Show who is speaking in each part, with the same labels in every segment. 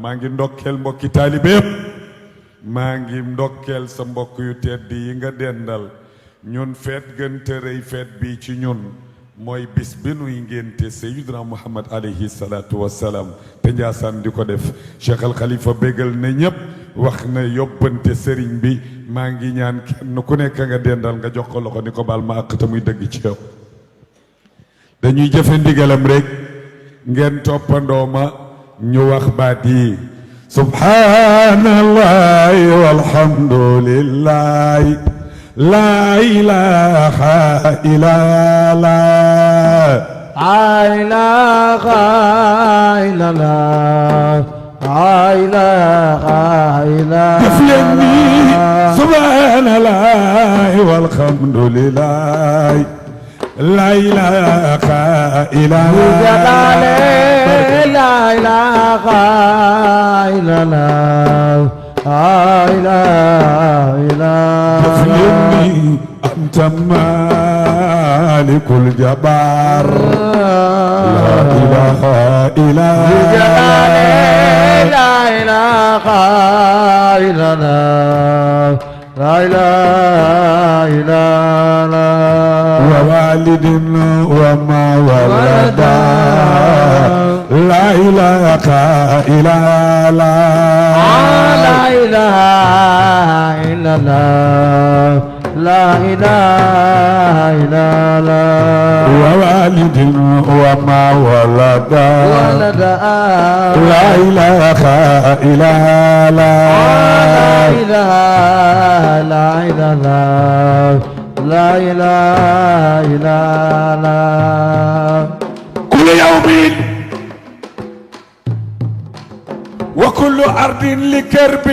Speaker 1: maa ngi ndokkeel mbokki taalibe yépp maa ngi ndokkeel sa mbokk yu tedd yi nga dendal ñun feet gën te rëy feet bi ci ñun mooy bis bi nuy ngénte Seydina Muhammad alayhi salaatu wassalaam te Njaasaan di ko def Cheikh Al Khalifa bégal na ñépp wax na yóbbante sëriñ bi maa ngi ñaan kenn ku nekk nga dendal nga jox ko loxo ni ko baal ma àq te muy dëgg ci yow dañuy jëfe ndigalam rek ngeen toppandoo ma ñu wax baat yi subhanallahi walhamdulillahi la ilaha illallah
Speaker 2: la ilaha illallah la ilaha illallah
Speaker 1: def leen ni subhanallahi walhamdulillahi la ilaha illallah
Speaker 2: la ilaha illallah la ilaha illallah
Speaker 1: تفلني أنت مالك الجبار لا إله إلا
Speaker 2: لا إله إلا الله لا إله إلا الله
Speaker 1: ووالد وما ولد لا إله إلا الله
Speaker 2: لا إله إلا الله لا إله إلا الله
Speaker 1: ووالد وما ولد لا إله إلا الله
Speaker 2: لا إله لا إله إلا الله
Speaker 1: كل يوم وكل أرض لكرب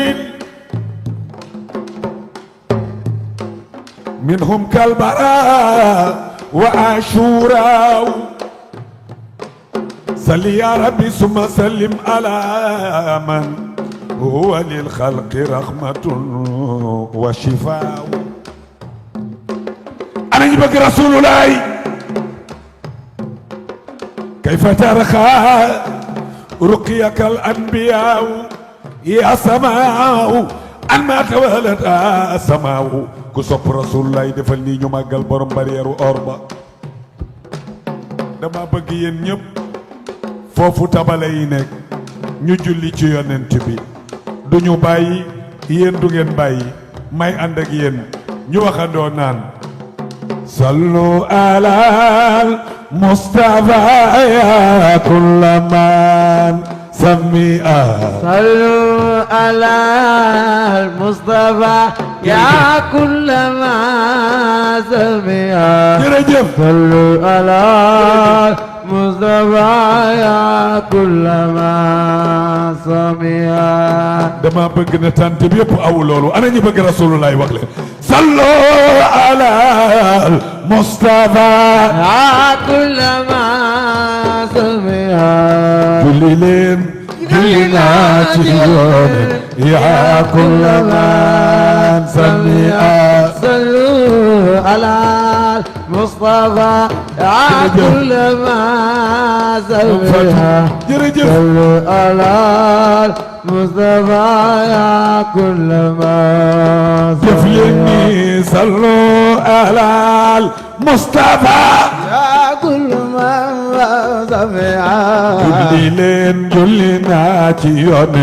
Speaker 1: منهم كالبراء وعاشوراء صل يا ربي ثم سلم على من هو للخلق رحمة وشفاء أنا جبك رسول الله كيف ترخى رقيك الأنبياء يا سماء أما تولد سماء كسب رسول الله defal nii ñu màggal borom barrière or ba dama bëgg yéen ñëpp foofu tabale yi nekk ñu julli ci yonent bi du ñu bàyyi yéen du ngeen bàyyi may ànd ak yéen ñu waxandoo naan sallu alal Mustafa ya kulla man سميئا
Speaker 2: صلوا على المصطفى يا كل ما سمع
Speaker 1: jërëjëf
Speaker 2: صلوا على المصطفى يا كل ما سمع
Speaker 1: dama bëgg na tant bi yëpp aw loolu ana ñi bëgg rasulullah wax leen sallu ala al mustafa
Speaker 2: يا كل ما سمع
Speaker 1: julli leen julli naa ci yoon yaa kulla man sami'a
Speaker 2: صلوا على المصطفى يا كل ما سمع
Speaker 1: jërëjëf
Speaker 2: صلوا على المصطفى يا كل ما
Speaker 1: def
Speaker 2: سمع
Speaker 1: leen ni sallu ala al mustafa
Speaker 2: يا كل ما سمع
Speaker 1: julli leen julli naa ci yoon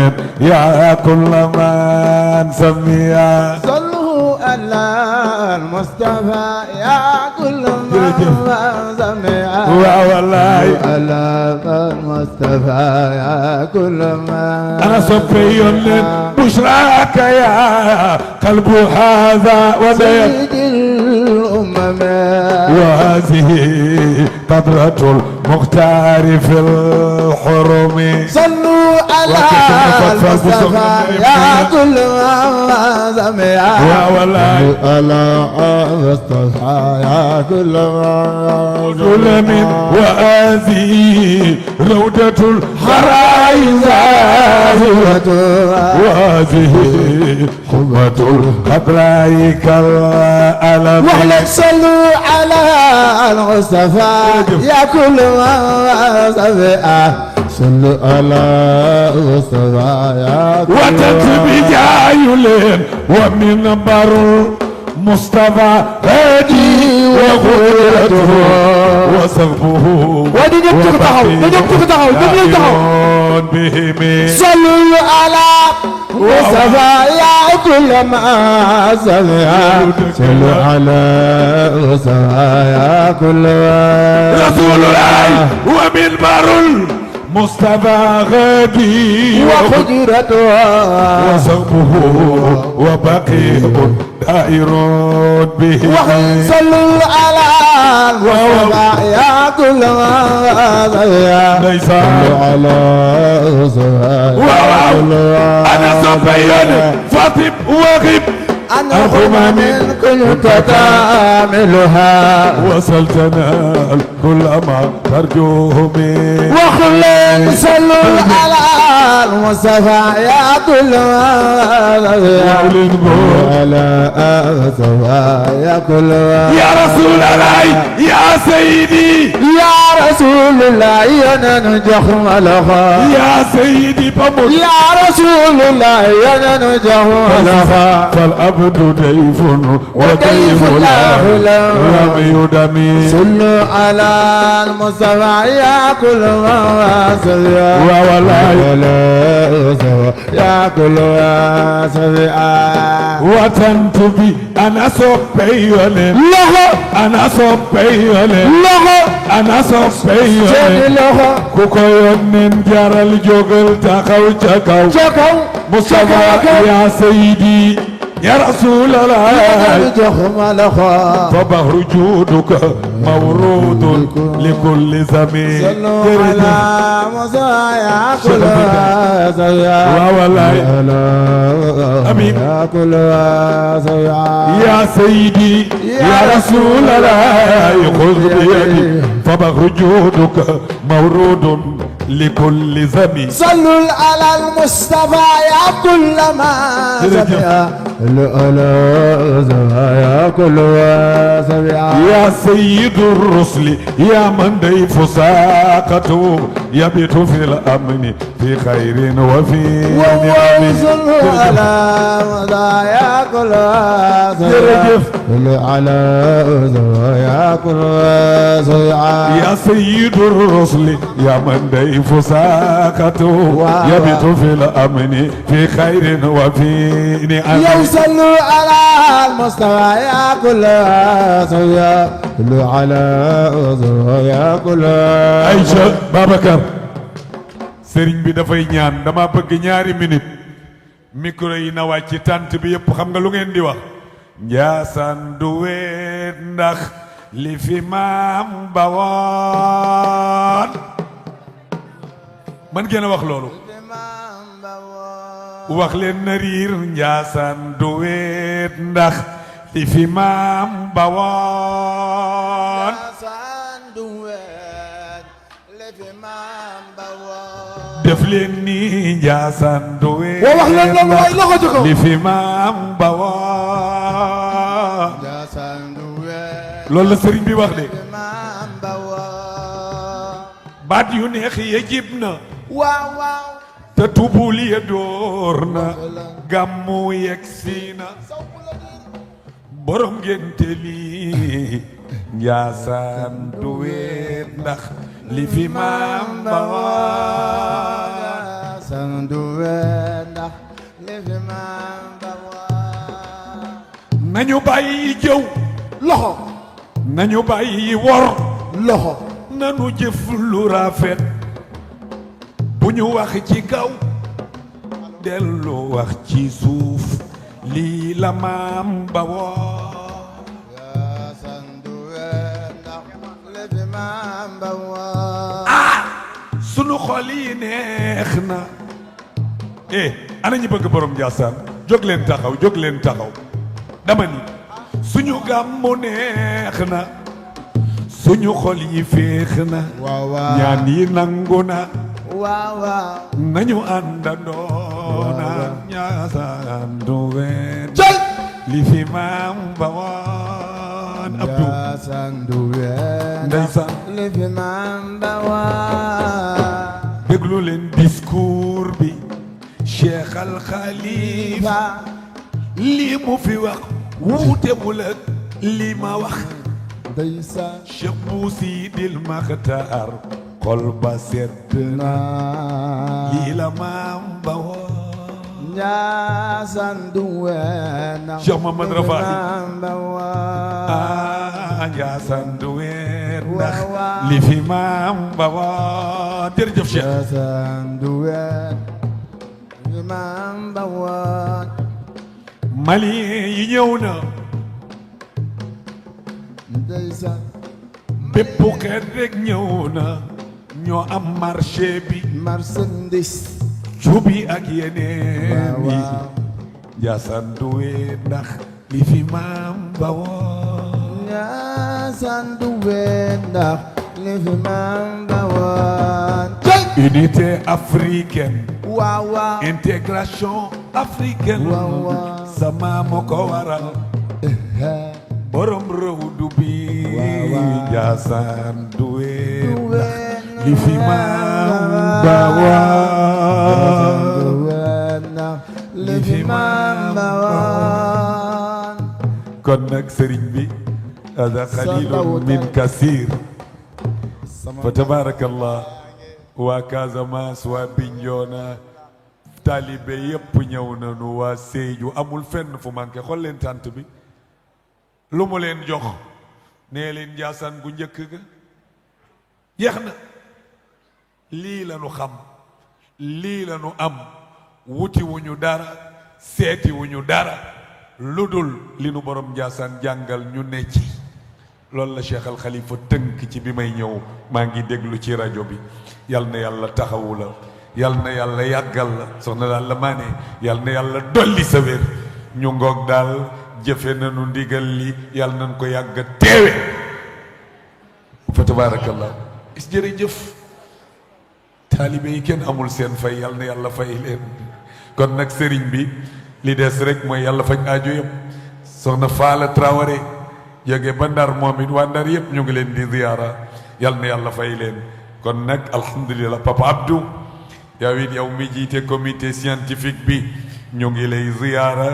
Speaker 1: yaa kulla man sami'a
Speaker 2: صلوا على المصطفى يا كل ما سمع
Speaker 1: waaw wallaay
Speaker 2: على المصطفى يا كل ما
Speaker 1: أنا صفي بشراك يا قلب هذا وديت
Speaker 2: سيد الأمم
Speaker 1: وهذه قدرة المختار في الحرم
Speaker 2: صلوا على المصطفى يا كل ما سمع
Speaker 1: والله
Speaker 2: على المصطفى يا كل ما
Speaker 1: ظلم وهذه روضة الخرائز وهذه حمة القبلة كالألم
Speaker 2: وعليك صلوا على المصطفى يا كل ما سمع صل على مصطفى يا
Speaker 1: وتنت بجايلين ومن بر مصطفى هادي وغيرته وصحبه
Speaker 2: ودي نبتك تحو
Speaker 1: بهم
Speaker 2: صلوا على مصطفى يا كل ما سمع صلوا على مصطفى يا كل ما
Speaker 1: رسول الله ومنبر المصطفى غادي
Speaker 2: وقدرته
Speaker 1: وصحبه وبقي دائر به
Speaker 2: صلوا على المصطفى يا كل ما سمع
Speaker 1: ليس
Speaker 2: صلوا على مصطفى يا كل ما
Speaker 1: أنا صبيان فاطب وغب
Speaker 2: أنهما من كل تتاملها
Speaker 1: وصلتنا كل ما ترجوه من
Speaker 2: وخل صلوا على المصطفى يا كل ما على المصطفى يا كل ما
Speaker 1: يا رسول الله يا سيدي
Speaker 2: يا رسول الله يا ننجح ملخا
Speaker 1: يا سيدي بموت
Speaker 2: يا رسول الله يا ننجح ملخا
Speaker 1: فالعبد ضيف وضيف الله لم يدمي
Speaker 2: صلوا على المصطفى يا كل ما سمع يا كل ما سمع
Speaker 1: وتنتبي أنا صبيان أنا صبيان أنا صبيان كوكو يونين جارل جوجل تاكاو تاكاو مصطفى يا سيدي يا رسول الله فبحر جودك مورود لكل زمين
Speaker 2: صلوا على مصطفى يا كل ما سمع
Speaker 1: والله أمين
Speaker 2: يا كل ما سمع
Speaker 1: يا سيدي يا رسول الله خذ بيدي فبحر جودك مورود لكل زمين
Speaker 2: صلوا على المصطفى يا كل ما سمع يا كل ما سمع
Speaker 1: يا سيد الرسل يا من ضيف ساقته يبيت في الأمن في خير وفي نعم
Speaker 2: صلوا على مصطفى يا كل ما سمع على مصطفى يا كل ما سمع
Speaker 1: يا سيد الرسل يا من ضيف ساقته يبيت في الأمن في خير وفي نعم
Speaker 2: صلوا على المصطفى يا كل ما سمع صلوا على مصطفى يا كل ما
Speaker 1: Aïcha Babacar sëriñ bi dafay ñaan dama bëgg ñaari minute micro yi na wàcc ci tànt bi yëpp xam nga lu ngeen di wax Njaasaan du weet ndax li fi maam bawoon man ngeen a wax loolu wax leen na riir Njaasaan du weet ndax li fi maam bawoon def leen ni Njaasaan du weet
Speaker 2: wax leen loolu waay loxo ci kaw
Speaker 1: li fi maam bawoon loolu la sëriñ bi wax de baat yu neex ya jib na
Speaker 2: waaw waaw
Speaker 1: te tubul ya door na gàmmu yegsi na borom ngénte lii Njaasaan du weet ndax li fi maam bawoon nañu bàyyi jëw
Speaker 2: loxo
Speaker 1: nañu bàyyi wor
Speaker 2: loxo
Speaker 1: nanu jëf lu rafet bu ñu wax ci kaw dellu wax ci suuf lii la maam ba woon sunu xol yi neex na ana ñi bëgg borom Njaasaan jóg leen taxaw jóg leen taxaw dama ni suñu gàmmu neex na suñu xol yi féex na ñaan yi nangu na nañu àndandoona Njaasaan du weet li fi maam ba woon Abdou ndeysaan déglu leen discours bi Cheikh Al Khalifa lii mu fi wax wuute mu la lii ma wax
Speaker 2: ndeysaan
Speaker 1: Cheikh bu Sidil Maxtaar xol ba sedd na lii la maam ba woon
Speaker 2: Njaasaan du weena
Speaker 1: Cheikh Mamad Rafahi
Speaker 2: maam ba woon
Speaker 1: Njaasaan du weer ndax li fi maam ba woon jërëjëf Cheikh
Speaker 2: Njaasaan du weena maam ba woon
Speaker 1: Malien yi ñëw na
Speaker 2: ndeysaan
Speaker 1: bépp xeet rek ñëw na ñoo am marché bi
Speaker 2: marchandise
Speaker 1: cubi ak yeneen yi
Speaker 2: waaw
Speaker 1: Njaasaan du weer ndax li fi maam ba woon
Speaker 2: Njaasaan du weena li fi maam ba woon
Speaker 1: unité africaine
Speaker 2: waaw waaw
Speaker 1: intégration africaine
Speaker 2: waaw waaw
Speaker 1: sama moo ko waral borom rëwdu bi Njaasaan du weer ndax li fi maam ba woon
Speaker 2: li fi maam ba woon
Speaker 1: kon nag sëriñ bi hada qalilun min kasir fa tabarakallah waa Casamance waa Bignona taalibe yépp ñëw nañu waa Sédhiou amul fenn fu manqué xool leen tànt bi lu mu leen jox nee leen Njaasaan gu njëkk ga jeex na lii la nu xam lii la nu am wuti wuñu dara seeti wuñu dara lu dul li nu borom Njaasaan jàngal ñu ne ci loolu la Cheikh Al Khalifa tënk ci bi may ñëw maa ngi déglu ci rajo bi yal na yàlla taxawu la yal na yàlla yàggal la soxna daal la maa ne yal na yàlla dolli sa wér ñu ngoog daal jëfe nañu ndigal li yal nañ ko yàgg teewe fa tabaarakallah is jërëjëf taalibe yi kenn amul seen fay yal na yàlla fay leen kon nag sëriñ bi li des rek mooy yàlla faj aajo yëpp soxna Faala Traoré jóge ba Ndar moom it waa Ndar yëpp ñu ngi leen di ziyaara yal na yàlla fay leen kon nag alhamdulilah Papa Abdou yow it yow mi jiite comité scientifique bi ñu ngi lay ziyaara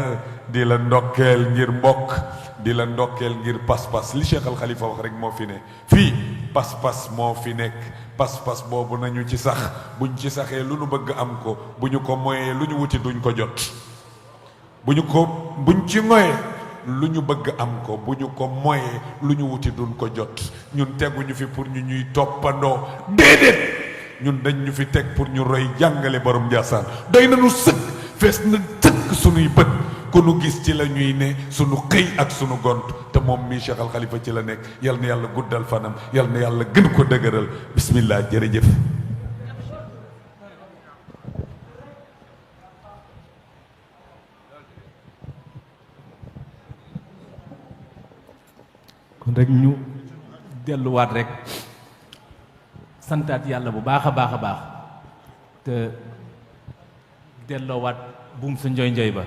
Speaker 1: di la ndokkeel ngir mbokk di la ndokkeel ngir pas-pas li Cheikh Al Khalifa wax rek moo fi ne fii pas-pas moo fi nekk pas-pas boobu nañu ci sax buñ ci saxee lu ñu bëgg am ko bu ñu ko moyee lu ñu wuti duñ ko jot buñ ci moyee lu ñu bëgg am ko bu ñu ko moyee lu ñu wuti duñ ko jot ñun teguñu fi pour ñu ñuy toppandoo déedéet ñun dañ ñu fi teg pour ñu roy jàngale borom Njaasaan doy nañu sëkk fees na sëkk sunuy bët ku nu gis ci la ñuy ne sunu xëy ak sunu gont te moom mii Cheikh Al Khalifa ci la nekk yal na yàlla guddal fanam yal na yàlla gën ko dëgëral bismillah jërëjëf
Speaker 3: kon rek ñu delluwaat rek santaat yàlla bu baax a baax a baax te delloowaat buum sa njoy njoy ba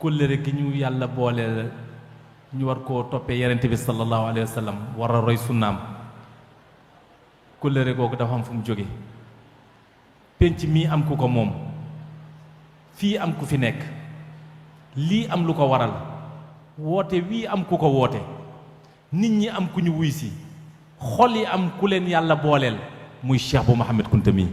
Speaker 3: kóllëre gi ñu yàlla boole la ñu war koo toppee yerente bi sallallahu alayhi wa sallam war a roy sunnaam kóllëre googu dafa am fu mu jóge penc mii am ku ko moom fii am ku fi nekk lii am lu ko waral woote wii am ku ko woote nit ñi am ku ñu wuy si xol yi am ku leen yàlla booleel muy Cheikh bu Mouhamed Kounta mi